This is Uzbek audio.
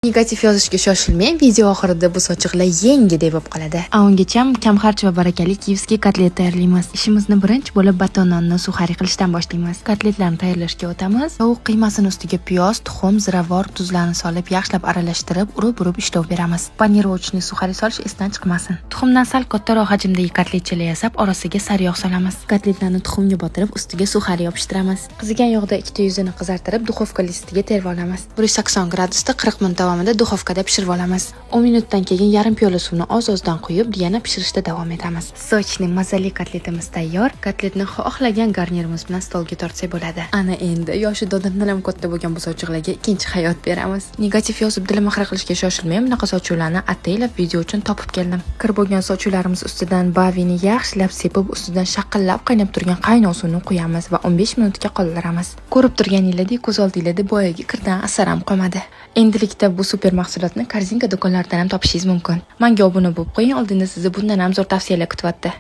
Negativ yozishga shoshilmang, video oxirida bu sochiqlar yengidek bo'lib qoladi. A ungacha kam xarj va barakali киевский kotlet tayyorlaymiz. Ishimizni birinchi bo'lib baton nonni сухари qilishdan boshlaymiz. Kotletlarni tayyorlashga o'tamiz. Tovuq qiymasini ustiga piyoz, tuxum, ziravor, tuzlarni solib, yaxshilab aralashtirib, urib-urib ishlov beramiz. Панировочный сухари solish esdan chiqmasin. Tuxumdan sal kattaroq hajmdagi kotletchalar yasab, orasiga sariyog' solamiz. Kotletlarni tuxumga botirib, ustiga сухари yopishtiramiz. Qizigan yog'da ikkita yuzini qizartirib, duxovka listiga terib olamiz. 180 gradusda 40 minut davomida duxovkada pishirib olamiz. 10 minutdan keyin yarim piyola suvni oz-ozdan quyib, yana pishirishda davom etamiz. Сочный, mazali kotletimiz tayyor. Kotletni xohlagan garnirimiz bilan stolga tortsak bo'ladi. Ana endi yoshi dodimdan ham katta bo'lgan bu sochiqlarga ikkinchi hayot beramiz. Negativ yozib dilim xira qilishga shoshilmang. Bunaqa sochiqlarni ataylab video uchun topib keldim. Kir bo'lgan sochiqlarimiz ustidan bavini yaxshilab sepib, ustidan shaqillab qaynab turgan qaynoq suvni quyamiz va 15 minutga qoldiramiz. Ko'rib turganinglardek, ko'z oldinglarda boyagi kirdan asar ham qolmadi. Endilikda bu super mahsulotni Korzinka do'konlaridan ham topishingiz mumkin. Menga obuna bo'lib qo'ying, oldinda sizni bundan ham zo'r tavsiyalar kutyapti.